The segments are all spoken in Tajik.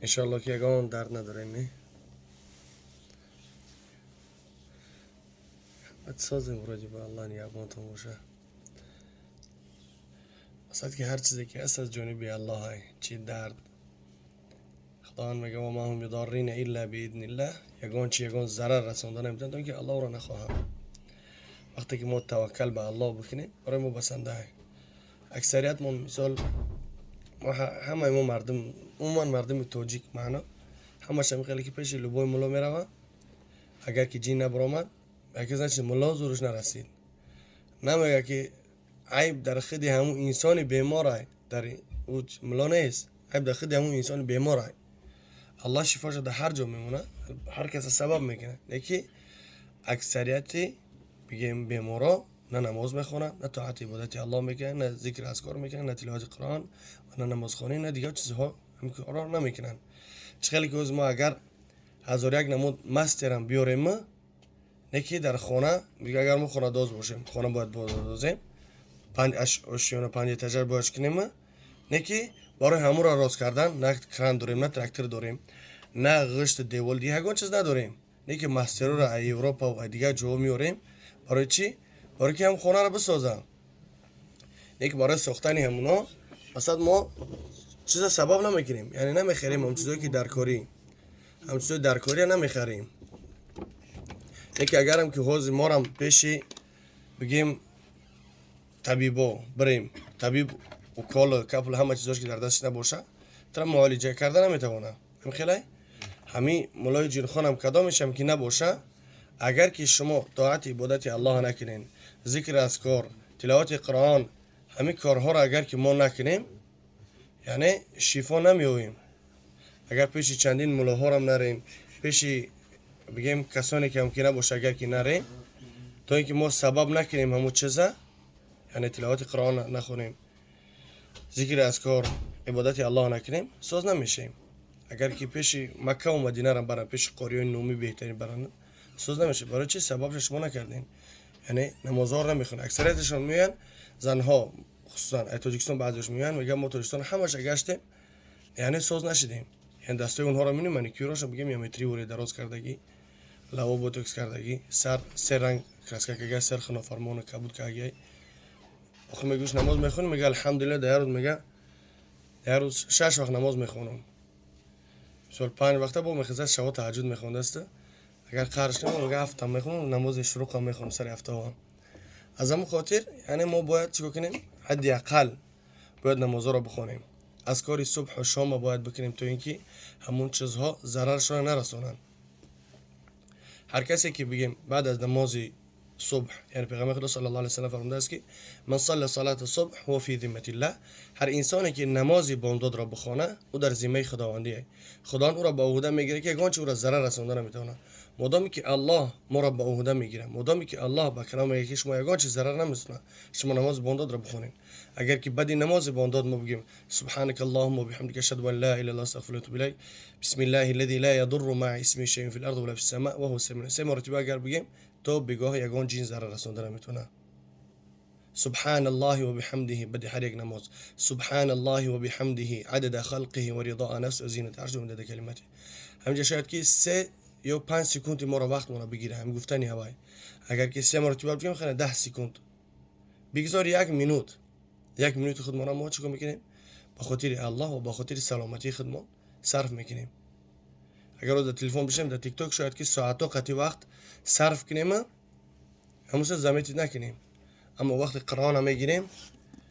Иншоалло, ки ягон дард надорем, не? Созем вроде бы, Аллоҳ нигаҳбонтон боша. Мақсад, ки ҳар чизе ки ҳаст, аз ҷониби Аллоҳ. Чи дард, Худованд мега: وما هم بضارين إلا بإذن الله. Ягон чи ягон зарар расонда наметавонад, то ин ки Аллоҳро нахоҳад. Вақте ки мо таваккал ба Аллоҳ бикунем, барои мо басанда. Аксарият мо, мисол, ҳамаи мо мардум, умуман мардуми тоҷик, маъно ҳамаш ҳами хеле, ки пеши любой мулло мераванд, агар ки ҷин набаромад, яке значит, мулло зӯраш нарасид. Намега, ки айб дар худи ҳамун инсони беморай, дар мулло нест, айб дар худи ҳамун инсони беморай. Аллоҳ шифоша дар ҳар ҷо мемонад, ҳар каса сабаб мекунад. Леки аксарияти, бигем, беморо на намоз мехонанд, на тоати ибодати Аллоҳ мекунанд, на зикр азкор мекунанд, на тиловати Қуръон ва на намозхонӣ, на дигар чизҳо, ҳамин корро намекунанд. Чӣ хеле ки ҳозир мо агар ҳазору як намуд мастерам биёрем, не ки дар хона, агар мо хонадоз бошем, хона бояд бодозем, панҷ ошёна, панҷ этажа бояд кунем, не ки барои ҳамонро рост кардан на кран дорем, на трактор дорем, на ғишти девол, дигар ягон чиз надорем, не ки мастероро аз Европа ва дигар ҷоҳо меорем. Барои чӣ? Барои ки ҳам хонаро бисозам. Не ки барои сохтани ҳамуно, масалан, мо чиза сабаб намекунем, яъне намехарем ҳам чизое ки даркорӣ, ҳам чизои даркория намехарем. Не ки агарам ки ҳозир морам пеши, бигем, табибо бирем, табиб укол, капля, ҳама чизош ки дар дасташ набоша, тара муолиҷа карда наметавонад. Ҳамихелай ҳамин мулои ҷинхонам кадомешам ки набоша, агар ки шумо тоати ибодати Аллоҳ накунед, зикр азкор, тиловати Қуръон, ҳамин корҳоро агар ки мо накунем, яъне шифо намеёбем. Агар пеши чандин мулоҳорам нарем, пеши, бигем, касоне ки ҳам ки набоша, агар ки нарем, то ин ки мо сабаб накунем ҳамун чиза, яъне тиловати Қуръон нахонем, зикри азкор, ибодати Аллоҳ накунем, соз намешавем. Агар ки пеши Маккаву Мадинарам баранд, пеши қориёни номӣ беҳтарин баранд, соз намешавад. Барои чи? Сабабша шумо накардем, яъне намозҳоро намехонем. Аксарияташон меоянд, занҳо хусусан ай Тоҷикистон баъзеаш меоянд, мегӯянд: «Мо Тоҷикистон ҳамаша гаштем, яъне соз нашидем». Яъне дастои онҳоро мебинем, маникюраша, бигем, яметри дароз кардагӣ, лаво ботокс кардагӣ, сар се ранг краска кага, сар хинофармону кабуд кагиай. Охир мегӯш: «Намоз мехонем?» Мега: «Алҳамдулилла, дар як рӯз, мега, дар як рӯз шаш вақт намоз мехонам». Мисол, панҷ вақта бо мехезад, шабо таҳаҷҷуд мехондааст. Агар қарш кунам, мега, ҳафтам мехонам, намози шуруқам мехонам сари ҳафтаҳоам. Аз ҳамон хотир, яъне мо бояд чӣ кор кунем? Ҳадди ақал бояд намозҳоро бихонем, азкори субҳу шома бояд бикунем, то ин ки ҳамон чизҳо зараршона нарасонанд. Ҳар касе ки, бигем, баъд аз намози субҳ, яъне Пеғамбари Худо صلى الله عليه وسلم фармудааст, ки من صلى صلاة الصبح هو في ذمة الله. Ҳар инсоне ки намози бомдодро бихона, ӯ дар зиммаи Худовандие, Худованд ӯро ба уҳда мегирад, ки ягон чи ӯро зарар расонда наметавонад. Модоме ки Аллоҳ моро ба уҳда мегирад, модоме ки Аллоҳ ба калом мегӯяд, ки шумо ягон чиз зарар намерасонад, шумо намози бомдодро бихонед. Агар ки баъди намози бомдод мо бигӯем: سبحانك اللهم وبحمدك، أشهد أن لا إله إلا الله، أستغفرك وأتوب إليك، بسم الله الذي لا يضر مع اسمه شيء في الأرض ولا في السماء وهو السميع، се маротиба агар бигӯем, то бегоҳ ягон ҷин зарар расонда наметавонад. سبحان الله وبحمده баъди ҳар як намоз، سبحان الله وبحمده عدد خلقه ورضاء نفسه وزنة عرشه ومداد كلماته. Ҳаминҷа шояд ки 3 ё 5 секунди моро вақт мона бигира ҳамин гуфтани ҳавай. Агар ки се маротиба бигӯем, хеле 10 секунд бигзор, як минут, як минути худмона мо чӣ кор мекунем? Ба хотири Аллоҳ ва ба хотири саломатии худмон сарф мекунем. Агар дар телефон бишем, дар ТикТок, шояд ки соатҳо қатъи вақт сарф кунем, ҳамуса заметить накунем. Аммо вақте Қуръона мегирем,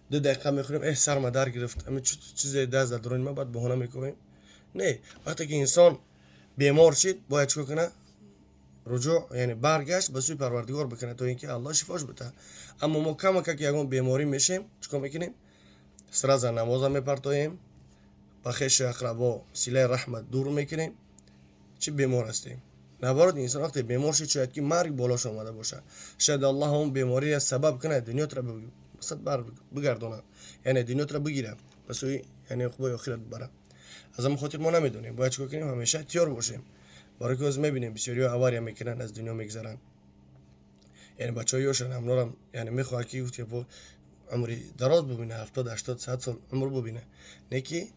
2 дақиқа мехӯрем, эҳ, сарма дар гирифт, ами чизе даст дар дурони ма, баъд баҳона мекунем. Не, вақте ки инсон бемор шид, бояд чӣ кор кунад? Руҷӯъ, яъне баргашт ба сӯи Парвардигор бикунад, то ин ки Аллоҳ шифош битаҳад. Аммо мо камака ки ягон беморӣ мешем, чӣ кор мекунем? Сразу намоза мепартоем, ба хешу ақрабо силаи раҳмат дур мекунем. Чӣ бемор ҳастем? Наоборот, инсон вақте бемор шид, шояд ки марг болош омада бошад, шояд Аллоҳ он бемориро сабаб кунад, дунётро бар бигардонад, яъне дунётро бигирад, ба сӯи, яъне уқбои охират бибарад. Аз ҳамон хотир мо намедонем, бояд чӣ кор кунем? Ҳамеша тиёр бошем, барои ки ҳозир мебинем, бисёриҳо авария мекунанд, аз дунё мегзаранд. Яъне бачаҳои ёшан, ҳамнорам, яъне мехоҳад ки гуфт, умри дароз бубина, 70, 80, 100 сол умр бубина, не ки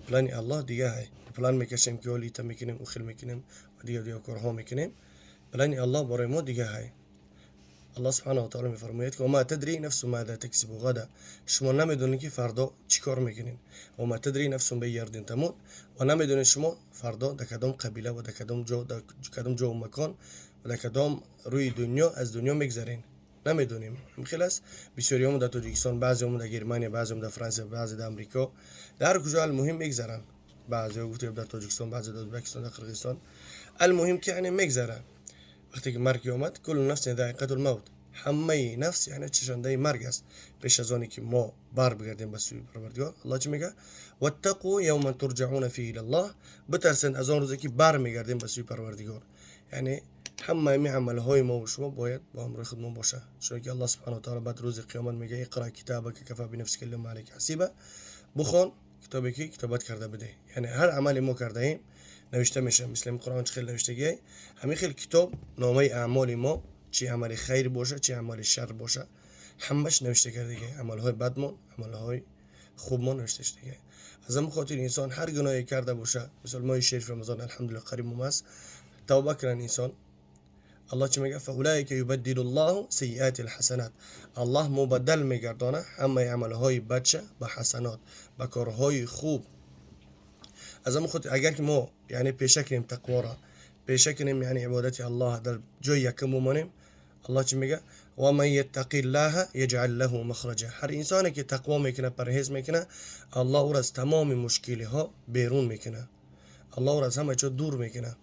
Плани Аллоҳ дига ҳай. План мекашем, ки ҳоли ита мекунем, ӯ хел мекунем ва дигар дигар корҳо мекунем. Плани Аллоҳ барои мо дига ҳай. Аллоҳ سبحانه وتعالى мефармояд, ки وما تدري نفس ماذا تكسب غدا. Шумо намедонед, ки фардо чӣ кор мекунед. وما تدري نفس بأي أرض تموت. Ва намедонед шумо фардо дар кадом қабила ва дар кадом ҷо, дар кадом ҷову макон ва дар кадом рӯи дунё аз дунё мегзарен. Намедонем. Хел аст, бисёриҳомо дар Тоҷикистон, баъзеҳомо дар Германия, баъзеҳомо дар Франсия, баъзе дар Амрико, дар ҳар куҷо, алмуҳим, мегзаранд. Баъзеҳо гуфтем, дар Тоҷикистон, баъзе дар Ӯзбекистон, дар Қирғизистон. Алмуҳим, ки яъне мегзара. Вақте ки марг омад, كل نفس ذائقة الموت. Ҳамаи нафс яъне чашандаи марг аст. Пеш аз оне ки мо бар бигардем ба сӯи Парвардигор, Аллоҳ чӣ мега? واتقوا يوما ترجعون فيه إلى الله. Битарсед аз он рӯзе, ки бар мегардем ба сӯи Парвардигор. Яъне ҳамаи ами амалҳои мо шумо бояд бо ҳамроҳи худмон боша, чунки Аллоҳ سبحانه وتعالى баъд рӯзи қиёмат мега: اقرأ كتابك كفى بنفسك اليوم عليك حسيبا. Бухон китобе, ки китобат карда бидеҳ. Яъне ҳар амале мо кардаем, навишта мешавад. Мисли Қуръон чӣ хел навиштагиай, ҳамин хел китоб номаи аъмоли мо, чи амали хайр боша, чи амали шар боша, ҳамаш навишта кардагиай. Амалҳои бадмон, амалҳои хубмон навишта шудагиай. Аз ҳамин хотир инсон ҳар гуноҳе карда боша, мисол, моҳи шариф Рамазон, алҳамдулилла, қариб аст, тавба кунанд инсон. Аллоҳ чӣ мега? فأولئك يبدل الله سيئاتهم حسنات. Аллоҳ мубаддал мегардона ҳамаи амалҳои бадша ба ҳасанот, ба корҳои хуб. Аз ҳамин хотир, агар ки мо яъне пеша кунем, тақворо пеша кунем, яъне ибодати Аллоҳ дар ҷои якум бимонем, Аллоҳ чӣ мега? ومن يتق الله يجعل له مخرجا. Ҳар инсоне ки тақво мекунад, парҳез мекунад, Аллоҳ ӯро аз тамоми мушкилиҳо берун мекунад, Аллоҳ ӯро аз ҳама ҷо дур мекунад.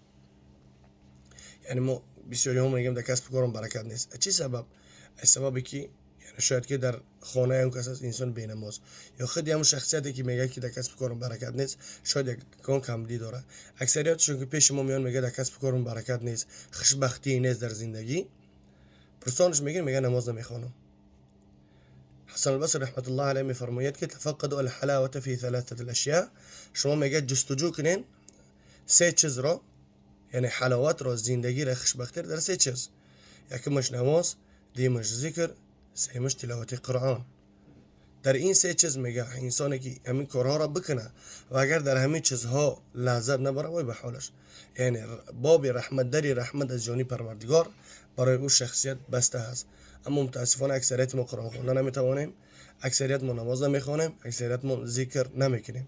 Яъне мо бисёриҳо мегӯем, дар касбу корам баракат нест. Чӣ сабаб? Аз сабабе ки шояд ки дар хонаи он кас аст инсон бенамоз, ё худи ҳамон шахсияте, ки мегӯяд, ки дар касбу корам баракат нест, шояд ягон камбудӣ дорад. Аксариятшон, ки пеши мо меоянд, мегӯяд, дар касбу корам баракат нест, хушбахтӣ нест дар зиндагӣ, пурсонаш мегирем, мегӯяд, намоз намехонам. Ҳасан Албасри رحمة الله عليه мефармояд, ки تفقدوا الحلاوة في ثلاثة الأشياء. Шумо, мегӯяд, ҷустуҷӯ кунед се чизро, яъне ҳаловатро, зиндагиро, хушбахтиро дар се чиз: якумаш намоз, дуюмаш зикр, сеюмаш тиловати Қуръон. Дар ин се чиз, мега, инсоне ки ҳамин корҳоро бикунад ва агар дар ҳамин чизҳо лаззат набарад, вой ба ҳолаш. Яъне боби раҳмат, дари раҳмат аз ҷониби Парвардигор барои ӯ шахсият баста аст. Аммо мутаассифона аксарияти мо Қуръон хонда наметавонем, аксарият мо намоз намехонем, аксарият мо зикр намекунем.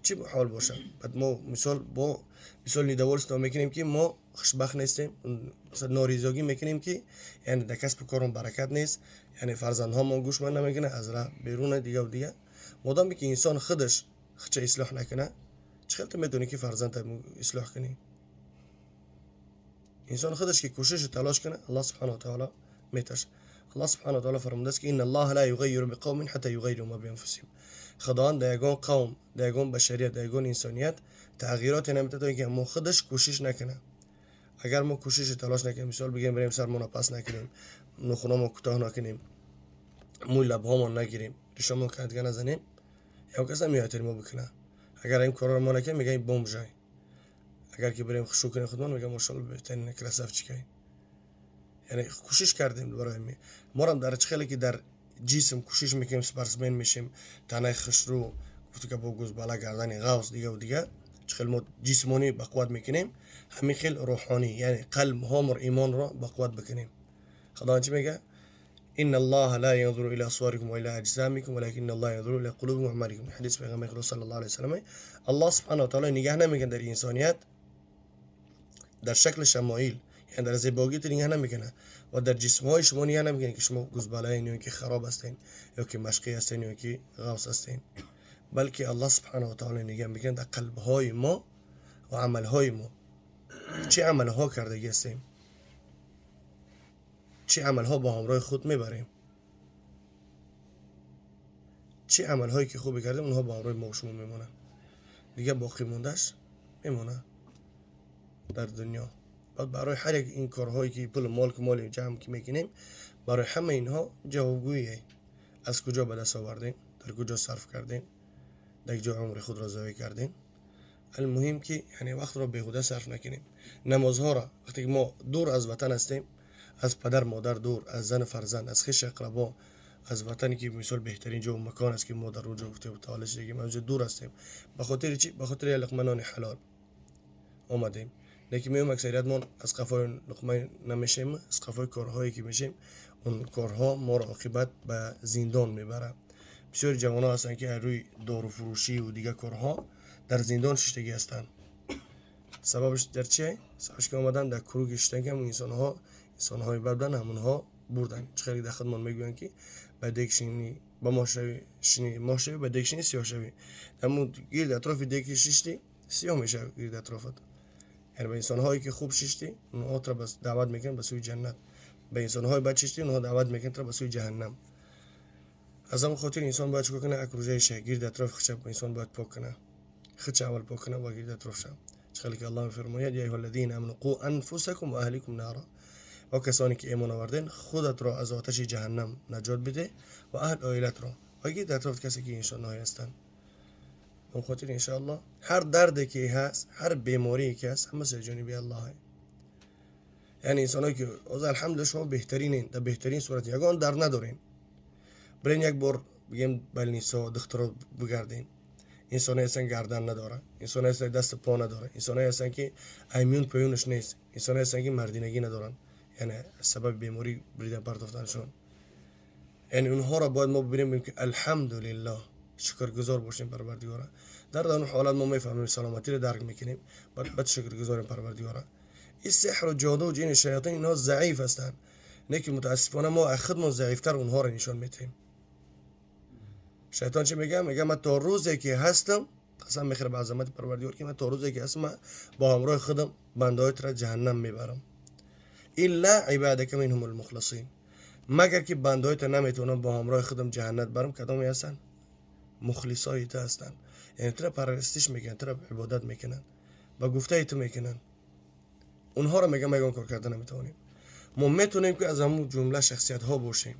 Чӣ ҳол бошад? Баъд мо мисол бо мисол недовольство мекунем, ки мо хушбахт нестем, норизогӣ мекунем, ки яъне дар касбу корон баракат нест, яъне фарзандҳомон гӯшманд намекунад, аз раҳ беруна, дигаву дига. Модоме ки инсон худаш худша ислоҳ накунад, чӣ хел ту метавонӣ, ки фарзандта ислоҳ кунӣ? Инсон худаш ки кӯшишу талош кунад, Аллоҳ سبحانه وتعالى меташ. Аллоҳ سبحانه وتعالى фармудааст, ки إن الله لا يغير بقوم حتى يغيروا ما بأنفسهم. Худованд дар ягон қавм, дар ягон башарият, дар ягон инсоният тағйироте наметавад, то ин ки мо худаш кӯшиш накунад. Агар мо кӯшишу талош накунем, мисол бигем, бирем сармона паст накунем, нохуномо кӯтоҳ накунем, мӯи лабҳомон нагирем, ришомон кантига назанем, ягон кас намеояд мо бикунад. Агар ин корро мо накунем, мегӯям, бомжай. Агар ки бирем хушрӯ кунем худмон, мегӯям, мошалло, беҳтарин, красавчикай. Яъне кӯшиш кардем барои морам. Дар чӣ хеле ки дар ҷисм кӯшиш мекунем, спортсмен мешем, танаи хушрӯ, гуфтука бо гузбала, гардани ғавс, дигаву дига, чӣ хел мо ҷисмонӣ бақувват мекунем, ҳамин хел рӯҳонӣ, яъне қалбҳомор, имонро бақувват бикунем. Худованд чӣ мега? إن الله لا ينظر إلى صوركم وإلى أجسامكم ولكن الله ينظر إلى قلوبكم وأعمالكم. ҳадис پیغمبر خدا صلى الله عليه وسلم. الله سبحانه وتعالى نگاه نمیکنه در انسانیت در شکل شمایل، یعنی در زیبایی نگاه نمیکنه و در جسم های شما نگاه نمیکنه که شما گوزبالین یا که خراب هستین یا که مشقی هستین یا که غوث هستین، بلکه الله سبحانه و تعالی نگاه میکنه در قلب های ما و عمل های ما. چه عمل ها کردگی هستیم، چه عمل ها با همراه خود میبریم، چه عمل هایی که خوبی کردیم، اونها با همراه ما و شما میمونن. دیگه باقی موندهش میمونه در دنیا. بعد برای هر یک این کارهایی که پول، مال که مال جمع که میکنیم، برای همه اینها جوابگویی. از کجا به دست آوردیم، در کجا صرف کردیم، در کجا عمر خود را ضایع کردیم. المهم که یعنی وقت را بیهوده صرف نکنیم. نمازها را وقتی که ما دور از وطن هستیم، از پدر مادر دور، از زن، فرزند، از خویش، اقربا Аз ватане ки мисол беҳтарин ҷо макон аст, ки мо дар он ҷо гуфтем таваллуд шудагим, аз ҷо дур ҳастем. Ба хотири чӣ? Ба хотири як луқма нони ҳалол омадем. Лекин меоем, аксариятмон аз қафои луқма намешем, аз қафои корҳое ки мешем, он корҳо моро оқибат ба зиндон мебарад. Бисёри ҷавонҳо ҳастанд, ки аз рӯи доруфурӯшию дигар корҳо дар зиндон шиштагӣ ҳастанд. Сабабаш дар чие? Сабабаш ки омадан дар круг и шиштан, ки ҳамон инсонҳо инсонҳои бад буданд, ҳамонҳо бурданд. Чӣ хеле дар худмон мегӯянд, ки ба дег шинӣ ба моҳ шавӣ, шинӣ моҳ шавӣ, ба дег шинӣ сиёҳ шавӣ. Ҳамун гирди атрофи дег ки шиштӣ, сиёҳ мешавад гирди атрофат. Яъне ба инсонҳое ки хуб шиштӣ, онҳо туро даъват мекунанд ба сӯи ҷаннат, ба инсонҳои бад шиштӣ, онҳо даъват мекунанд туро ба сӯи ҷаҳаннам. Аз ҳамон хотир инсон бояд чикор кунад? Окружение ша, гирди атрофи худша инсон бояд пок кунад, худша аввал пок кунад ва гирди атрофша. Чӣ хеле ки Аллоҳ мефармояд: يا أيها الذين آمنوا قوا أنفسكم وأهليكم نارا. Ва касоне ки имон оварден, худатро аз оташи ҷаҳаннам наҷот биде ва аҳл оилатро ва гирди атроф касе ки инсонҳое ҳастанд. Он хотир, иншоаллоҳ, ҳар дарде ки ҳаст, ҳар беморие ки ҳаст, ҳама аз ҷониби Аллоҳ. Яъне инсонҳое ки ҳозир, алҳамдулилла, шумо беҳтаринен, дар беҳтарин сурат, ягон дард надорен. Бирен, як бор бигем, больница о, духтуро бигарден. Инсоне ҳастанд, гардан надоранд, инсоне ҳастанд, дасту по надоранд, инсоне ҳастанд, ки аймюн поюнаш нест, инсоне ҳастанд, ки мардинагӣ надоранд, яъне сабаби беморӣ бридан партофтанашон. Яъне онҳоро бояд мо бибинем, ки алҳамдулиллоҳ, шукргузор бошем Парвардигора. Дар он ҳолат мо мефаҳмем, саломатиро дарк мекунем, баъд шукргузорем Парвардигора. Ин сеҳру ҷоду, ҷини шаётин, инҳо заиф ҳастанд, не ки мутаассифона мо аз худмон заифтар онҳоро нишон медиҳем. Шайтон чӣ мегӯяд? Мегӯяд: ман то рӯзе ки ҳастам, қасам мехӯрам ба азамати Парвардигор, ки ман то рӯзе ки ҳастам, ман бо ҳамроҳи худам бандаҳоятро ҷаҳаннам мебарам. إلا عبادك منهم المخلصين. Магар ки бандаҳоятро наметавонам бо ҳамроҳи худам ҷаҳаннат барам. Кадоме ҳастанд? Мухлисои ту ҳастанд, яъне туро парастиш мекунанд, туро ибодат мекунанд, ба гуфтаи ту мекунанд. Онҳоро мегӯям, ягон кор карда наметавонем. Мо метавонем, ки аз ҳамун ҷумла шахсиятҳо бошем.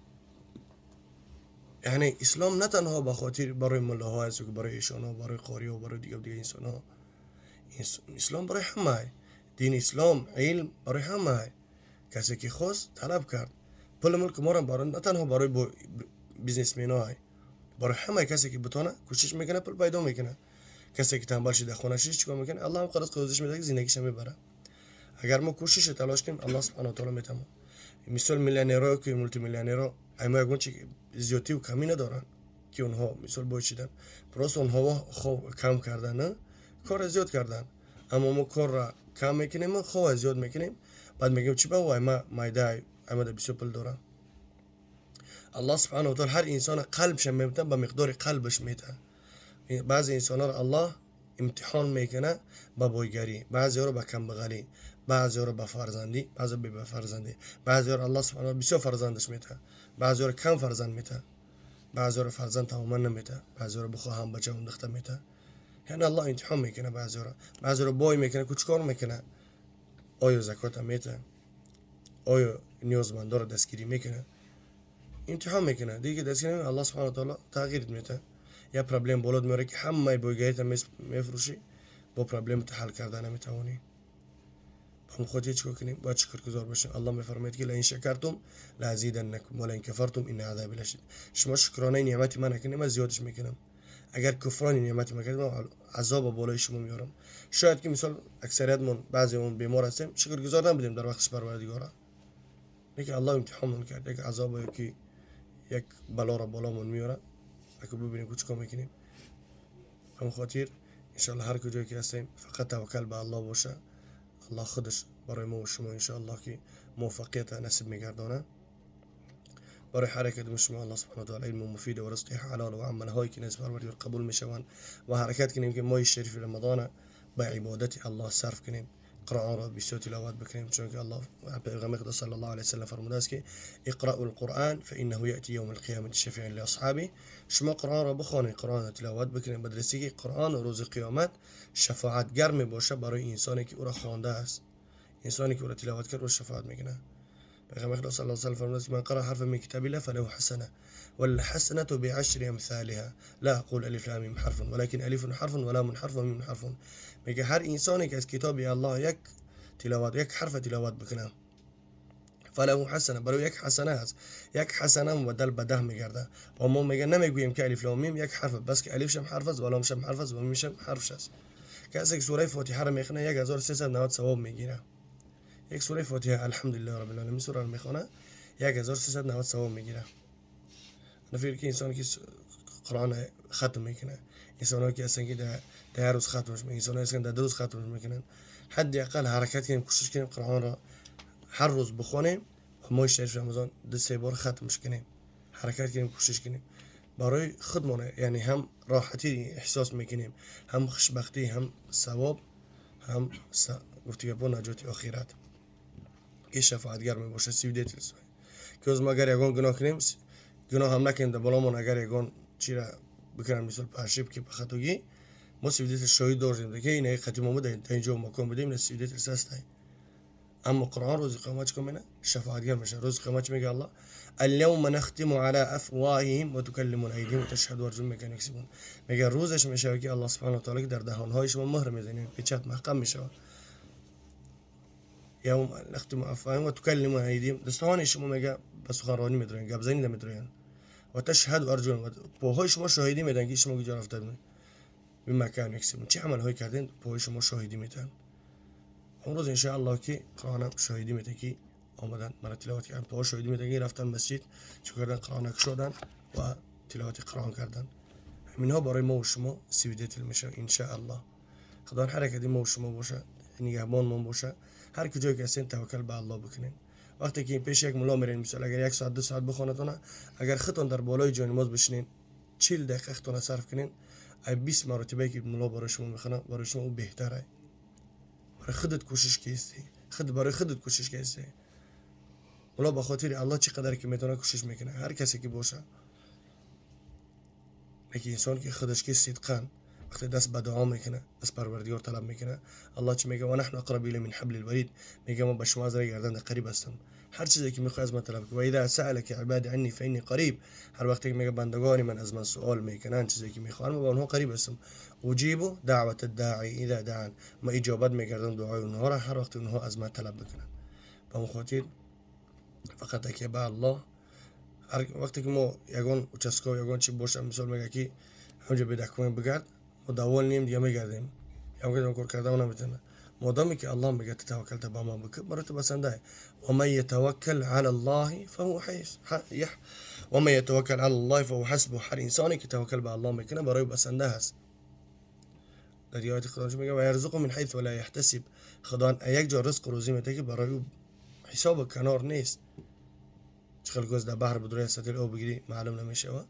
Яъне ислом на танҳо ба хотир барои муллоҳо аст, ки барои эшонҳо, барои қориҳо, барои дигар дигар инсонҳо. Ислом барои ҳама. Дини ислом, илм барои ҳама. Касе ки хост, талаб кард. Пули мулки моро на танҳо барои бизнесменҳо, барои ҳама. Касе ки битона, кӯшиш мекунад, пул пайдо мекунад. Касе ки танбал шида, хона шиш, чикор мекунад? Аллоҳ ҳам ризқ рӯзиш медиҳад, ки зиндагиша мебарад. Агар мо кӯшишу талош кунем, Аллоҳ субҳану таоло метавонад. Мисол, миллионерҳо ки мултимиллионерҳо аймо ягон чи зиёдтиву камӣ надоранд, ки онҳо мисол бой шидан. Просто онҳо хоб кам кардан, корро зиёд кардан. Аммо мо корро кам мекунем, хобро зиёд мекунем, баъд мегӯем: чӣ ба айма майда, аймада бисёр пул дорам. Аллоҳ субҳану таала ҳар инсона қалбша мебита, ба миқдори қалбаш метаҳад. Баъзе инсонҳоро Аллоҳ имтиҳон мекунад ба бойгарӣ, баъзеҳоро ба камбағалӣ, баъзеҳоро ба фарзандӣ, баъзеро бефарзандӣ. Баъзеҳоро Аллоҳ субҳана бисёр фарзандаш метаҳад, баъзеҳоро кам фарзанд метаҳад, баъзеҳоро фарзанд тамоман наметаҳад, баъзеҳоро бихоҳам бачаам духта метаҳад. Яъне Аллоҳ имтиҳон мекунад баъзеҳоро, баъзеҳоро бой мекунад. Ку чӣ кор мекунад? Оё закота метаҳад? Оё ниёзмандоро дастгирӣ мекунад? Имтиҳон мекунад. Диге дастгирӣ, Аллоҳ субҳану таоло тағйир метаҳад. Як проблем болот меорад, ки ҳамаи бойгарита мефурӯшӣ, бо проблемата ҳал карда наметавонӣ. Ба ҳамон хотир чӣ кор кунем? Бояд шукргузор бошем. Аллоҳ мефармояд, ки لئن شكرتم لأزيدنكم ولئن كفرتم إن عذابي لشديد. Шумо шукронаи неъмати ман накунед, ман зиёдаш мекунам. Агар куфрони неъмати ман кардед, ман азоба болои шумо меорам. Шояд ки мисол аксариятмон, баъзеамон бемор ҳастем, шукргузор набудем дар вақтиш Парвардигора, лекин Аллоҳ имтиҳонмон кард, як азобо ёки як балоро боломон меорад, ака бибинем, ку чӣ кор мекунем. Ҳамон хотир, иншоалло, ҳар куҷое ки ҳастем, фақат таваккал ба Аллоҳ боша. Аллоҳ худаш барои мо ва шумо, иншоаллоҳ, ки муваффақията насиб мегардонад. Барои ҳар яке шумо Аллоҳ субҳану таала илму муфида ва ризқи ҳалол ва амалҳое ки назди Парвардигор қабул мешаванд. Ва ҳаракат кунем, ки моҳи шарифи Рамазона ба ибодати Аллоҳ сарф кунем, Қуръонро бисёр тиловат бикунем, чунки Аллоҳ, Паёмбари Худо саллаллоҳу алайҳи васаллам фармудааст, ки اقرؤوا القرآن فإنه يأتي يوم القيامة شفيعا لأصحابه. Шумо Қуръонро бихонед, Қуръонро тиловат бикунед, ба драсти ки Қуръон рӯзи қиёмат шафоатгар мебошад барои инсоне ки ӯро хондааст. Инсоне ки ӯро тиловат кард, ӯро шафоат мекунад. Паёмбари Худо саллаллоҳу алайҳи васаллам фармудааст: من قرأ حرفا من كتاب الله فله حسنة والحسنة بعشر أمثالها، لا أقول ألف لام ميم حرف ولكن ألف حرف ولام حرف وميم حرف. Мега, ҳар инсоне ки аз китоби Аллоҳ як тиловат, як ҳарфа тиловат бикунад, فله حسنة، برای یک حسنه هست، یک حسنه مبدل به 10 میگرده. و ما میگه نمیگوییم که الف لام میم یک حرف، بس که الف شم حرف است و لام شم حرف است و میم شم حرف است. کسی که سوره فاتحه رو میخونه 1390 ثواب میگیره. یک سوره فاتحه الحمدلله رب العالمین سوره رو میخونه 1390 ثواب میگیره. انا فکر که انسان که قرآن ختم میکنه، انسان که هستن که در 10 روز ختمش میکنن، انسان هستن در 2 روز ختمش میکنن. حداقل حرکت کنیم، کوشش کنیم قرآن را هر روز بخونیم و ماه شریف رمضان 2-3 بار ختمش کنیم. حرکت کنیم، کوشش کنیم برای خودمون، یعنی هم راحتی احساس میکنیم، هم خوشبختی، هم ثواب، هم گفتی با نجات آخرت که شفاعتگر میباشه. свидетельство که از ما اگر یگان گناه کنیم، گناه هم نکنیم، در بالامون اگر یگان چی را بکنم، مثال по ошибке، по хатогӣ، ما свидетель شاهد داریم که این حقیقتی ما بوده، تا اینجا مکان بودیم، این свидетель هست. اما قرآن روز قیامت چیکار میکنه؟ شفاعتگر میشه. روز قیامت میگه الله اليوم نختم على افواههم وتكلمنا ايديهم وتشهد ارجلهم بما كانوا يكسبون. میگه روزش میشه که الله سبحانه و تعالی که در دهانهای شما مهر میزنه، печать محکم میشه. یوم نختم افواههم وتكلمنا ايديهم، دستان شما میگه به سخنرانی میدرن، گپ زنی میدرن. و تشهد ارجلهم، پاهای شما شاهدی میدن که شما کجا رفته بودین. بما كانوا يكسبون، چه عمل های کردین، پاهای شما شاهدی میدن. اون روز انشاءالله که قرآن شاهدی میده که آمدن مرا تلاوت کردن، پاها شاهدی میده که رفتن مسجد چه کردن، قرآن شدن و تلاوت قرآن کردن. همینها برای ما و شما свидетель میشه انشاءالله. خدا حرکت ما و شما باشه، نگهبان ما باشه. هر کجایی که هستین توکل به الله بکنین. وقتی که پیش یک ملا میرین، مثلا اگر 1 ساعت 2 ساعت بخونتونه، اگر خودتون در بالای جای نماز بشینین 40 دقیقه خودتون صرف کنین، ای 20 مرتبه که ملا برای شما میخونه برای شما بهتره. برای خودت کوشش کیستی، خود برای خودت کوشش کیستی. ملا به خاطر الله چقدر که میتونه کوشش میکنه، هر کسی که باشه. یکی انسان که خودش که صدقاً وقتی دست به دعا میکنه، از پروردگار طلب میکنه، الله چی میگه؟ و نحن اقرب الیه من حبل الورید. میگه ما به شما از گردن قریب هستم، هر چیزی که میخوای از من طلب کن. و اذا سألك عبادي عني فاني قریب. هر وقتی که میگه بندگان من از من سوال میکنن چیزی که میخوان، ما به اونها قریب هستم. اجیب دعوت الداعی اذا دعان، ما اجابت میکردم دعای اونها را هر وقت اونها از من طلب بکنن. به اون خاطر فقط تکیه به الله. هر وقتی که ما یگان участковый یگان چی باشه، مثال میگه که همونجا به دکمه بگرد، ما دوال نیم دیگه میگردیم، یا کار کرده نمیتونه. مادامی که الله میگه توکلت به ما بکن، برای تو بسنده. و من يتوکل على الله فهو حس و من يتوکل على الله فهو حسبه. هر انسانی که توکل به الله میکنه برای بسنده هست. در آیات خدا میگه و یرزقه من حیث لا یحتسب. خدا یک جا رزق روزی میده که برای او حساب کنار نیست. چقدر گوز در بحر بدروی سطل او بگیری معلوم نمیشه. و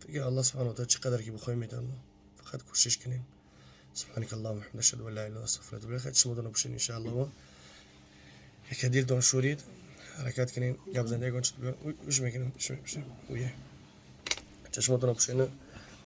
فکر الله سبحانه و تعالی چقدر که بخوایم میتونم، فقط کوشش کنیم. سبحانك اللهم وبحمدك اشهد ان لا اله الا انت استغفرك واتوب اليك. شما دونه بشین ان شاء الله یک دلتون شورید، حرکت کنین، گپ زنده یگان چیز وش میکنیم، وش میکنیم. چشمتون بشین.